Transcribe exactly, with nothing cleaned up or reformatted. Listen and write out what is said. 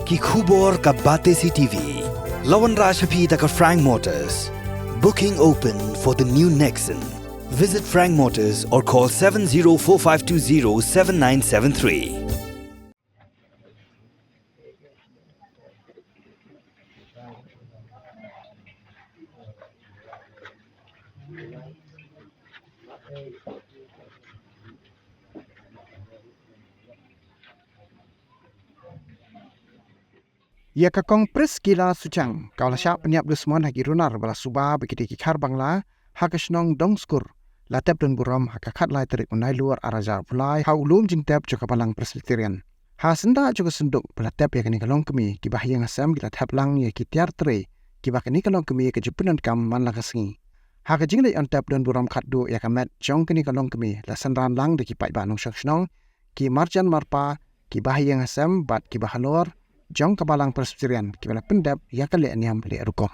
Ki khubor ka Batesi TV. La wanrah sha phi da ka Frank Motors. Booking open for the new Nexon. Visit Frank Motors or call seven zero four five two zero seven nine seven three. Ïa ka Kong Priscilla Suchang, ka la shah pynïap dusmon ha ki runar ba la suba ba ki dei ki Khar Bangla, ha ka shnong Dongskur, la tep don burom ha ka khatlai tarik u Nailur ar hajar arphew lai, ha u lum jingtep jong ka Balang Presbyterian. Ha syndah jong ka synduk ba la tep ïa kane ka longkmie, ki bahaïing hasem ki la thep lang ïa ki tiar trei, kiba kane ka longkmie ka ju pyndonkam man la ka sngi. Ha ka jingleit yn tep don burom khatduh ïa ka met jong kane ka longkmie, la synran lang da ki paidbah nongshong shnong, ki marjan marpa, ki bahaïing hasem bad ki bahalor jong ka Balang Presbyterian, kiba la pyndep ïa ka leh niam leh rukom.